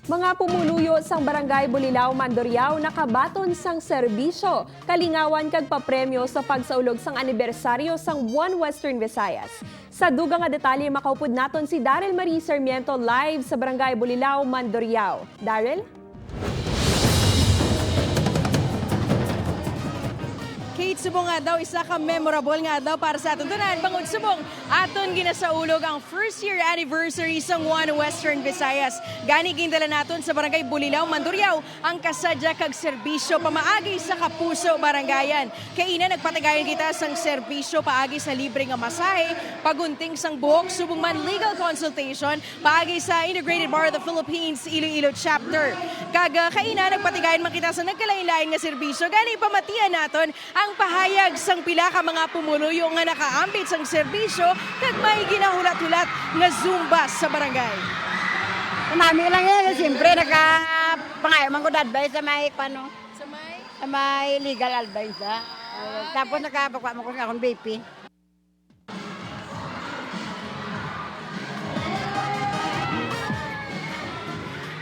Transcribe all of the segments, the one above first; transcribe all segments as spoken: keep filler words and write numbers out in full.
Mga pumuluyo sang Barangay Bulilao, Mandurriao nakabaton sang serbisyo, kalingawan kag papremyo sa pagsaulog sang anibersaryo sang One Western Visayas. Sa dugang nga detalye, makaupod naton si Daryl Marie Sarmiento live sa Barangay Bulilao, Mandurriao. Daryl? Kate, subong nga daw isa ka memorable nga adlaw para sa aton tanan, bangod subong aton ginasaulog ang first year anniversary sang One Western Visayas. Gani, gindala naton sa Barangay Bulilao, Mandurriao ang kasadya kag serbisyo pamaagi sa Kapuso Barangayan. Kaina, nagpatigayon kita sang serbisyo paagi sa libre nga masahe, pagunting sang buhok, subong man legal consultation paagi sa Integrated Bar of the Philippines Iloilo Chapter. Kag, ah, kaina, nagpatigayon man kita sa nagkalain-lain nga serbisyo. Gani, pamatian naton ang pahayag sang pila ka mga pumuluyo nga nakaambit sang serbisyo kag may ginahulat-hulat nga Zumba sa barangay. Nami lang eh, siyempre naka pangayo man ko advice sa may pano, Sa may sa may legal advice da. Tapos nakapakuha mo ko sa akong B P.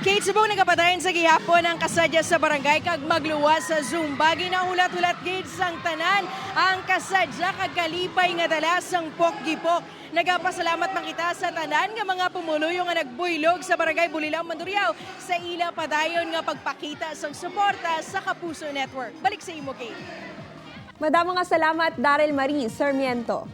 Kate, subong nagapadayon sa gihapon ang kasadya sa barangay kag magluwas sa Zumba, ginahulat-hulat gid sang tanan ang kasadya kag kalipay nga dala sang Pokgi Pok. Nagapasalamat man kita sa tanan nga mga pumuluyo nga nagbuylog sa Barangay Bulilao, Mandurriao sa ila padayon nga pagpakita sang suporta sa Kapuso Network. Balik sa imo, Kate. Madamo nga salamat, Daryl Marie Sarmiento.